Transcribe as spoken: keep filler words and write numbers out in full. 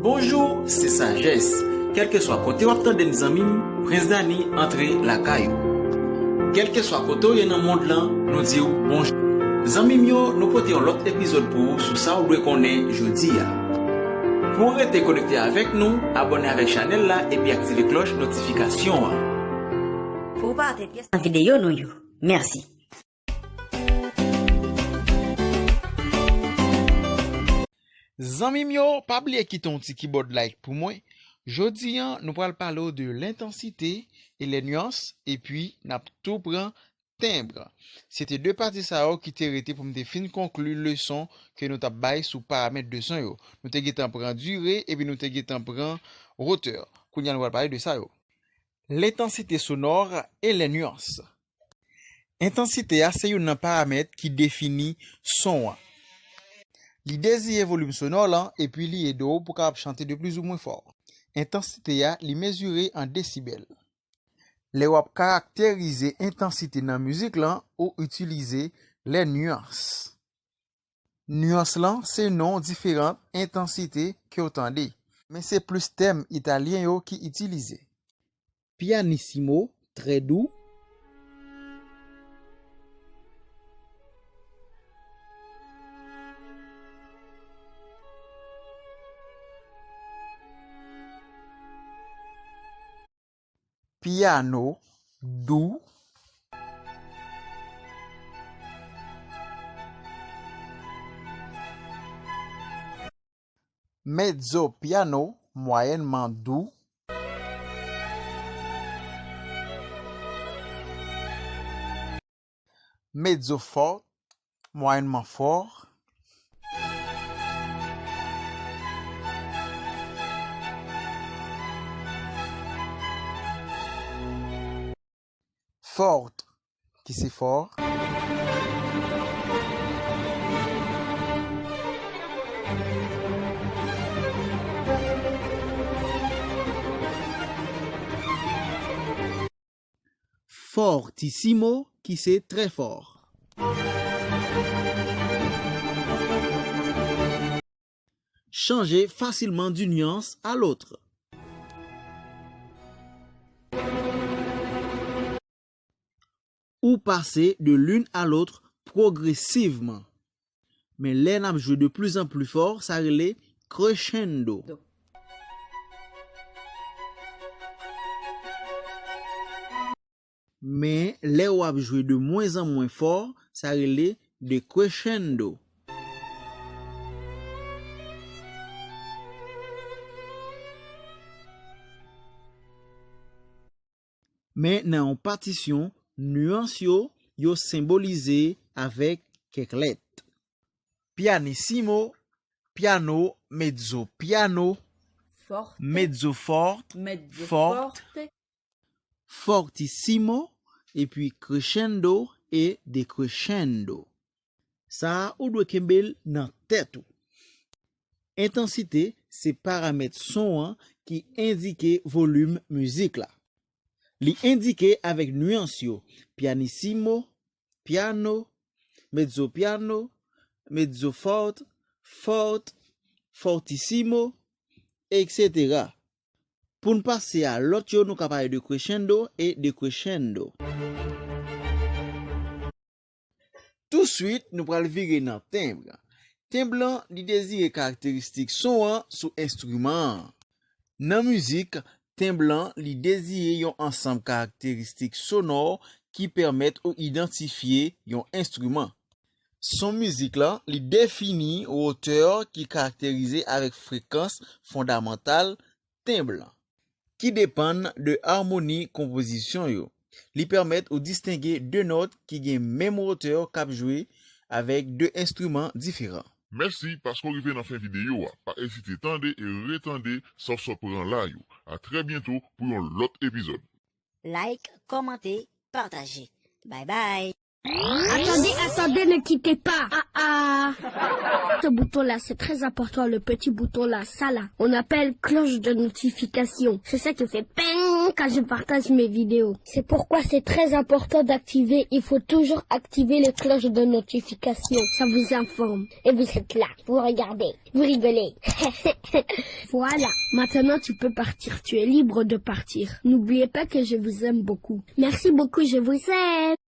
Bonjou, se Sajès. Kèlkeswa kote w ap tande m, zanmi m, Prens Dani antre lakay ou. Kèlkeswa kote w ye nan mond lan, nou di w bonjou. Zanmi m yo, nou pote yon lòt epizòd pou ou sou sa w dwe konnen jodi a. Pou w rete konekte avèk nou, abòne avèk chanèl la epi aktive klòch notifikasyon an. Pou w pa rate pyès nan videyo nou yo. Mèsi. Zanmi m yo, pa bliye kite yon ti kibòd like pou mwen. Jodi a, nou pral pale w de l'intensité et les nuances, epi n ap tou pran tenb. Se te de pati sa yo ki te rete pou m te fin konkli leson ke nou t ap bay sou paramèt de son yo. Nou te gentan pran dire, epi nou te gentan pran wotè. Kounye a, nou pral pale de sa yo. L'intensité sonore et les nuances. Entansite a se youn nan paramèt ki defini son an. Li deziye volim sonò lan epi li ede w pou w kapab chante de plizoumwen fò. Entansite a, li mezire an desibèl. Lè w ap karakterize entansite nan mizik lan, ou itilize les nuances. Nuans lan se non diferan entansite ke w tande, men se plis tèm italyen yo ki itilize. Pianissimo, trè dou. Piano, dou. Mezzo piano, mwayènman dou. Mezzo forte, mwayènman fò. Forte, ki se fò. Fortissimo, ki se trè fò. Chanje fasilman d'une nuance à l'autre. Ou pase de l'une à l'autre progressivement. Men lè n ap jwe de plus en plus fort, sa rele crescendo. Men lè w ap jwe de mwen an mwen fò, sa rele decrescendo. Men nan yon patisyon, nuans yo, yo senbolize avèk kèk lèt. Pianissimo, piano, mezzo piano, forte, mezzo forte, mezzo forte, forte, fortissimo, epi crescendo e decrescendo. Sa a, ou dwe kenbe l nan tèt ou. Entansite se paramèt son an ki endike volim mizik la. Li endike avèk nuans yo, pianissimo, piano, mezzo piano, mezzo forte, forte, fortissimo, etsetera. Pou n pase a lòt yo, nou ka pale de crescendo e decrescendo. Touswit, nou pral vire nan tenb. Tenb lan, li deziye karakteristik son an sou enstriman an. Nan mizik, tenb lan, li deziye yon ansanm karakteristik sonò ki pèmèt ou idantifye yon enstriman. Son mizik lan, li defini wotè ki karakterize avèk frekans fondamantal tenb lan, ki depann de amoni konpozisyon yo. Li pèmèt ou distenge de nòt ki gen menm wotè k ap jwe avèk de enstriman diferan. Mèsi paske w rive nan fen videyo a. Pa ezite tande e retande sa w sot pran la yo. A trè byento pou yon lòt epizòd. Like, kòmante, pataje. Bye bye. Attendez, attendez, ne quittez pas. Ah ah. Ce bouton-là, c'est très important, le petit bouton-là, ça là. On appelle cloche de notification. C'est ça qui fait ping. Quand je partage mes vidéos. C'est pourquoi c'est très important d'activer, il faut toujours activer les cloches de notification. Ça vous informe. Et vous êtes là, vous regardez, vous rigolez. Voilà, maintenant tu peux partir, tu es libre de partir. N'oubliez pas que je vous aime beaucoup. Merci beaucoup, je vous aime.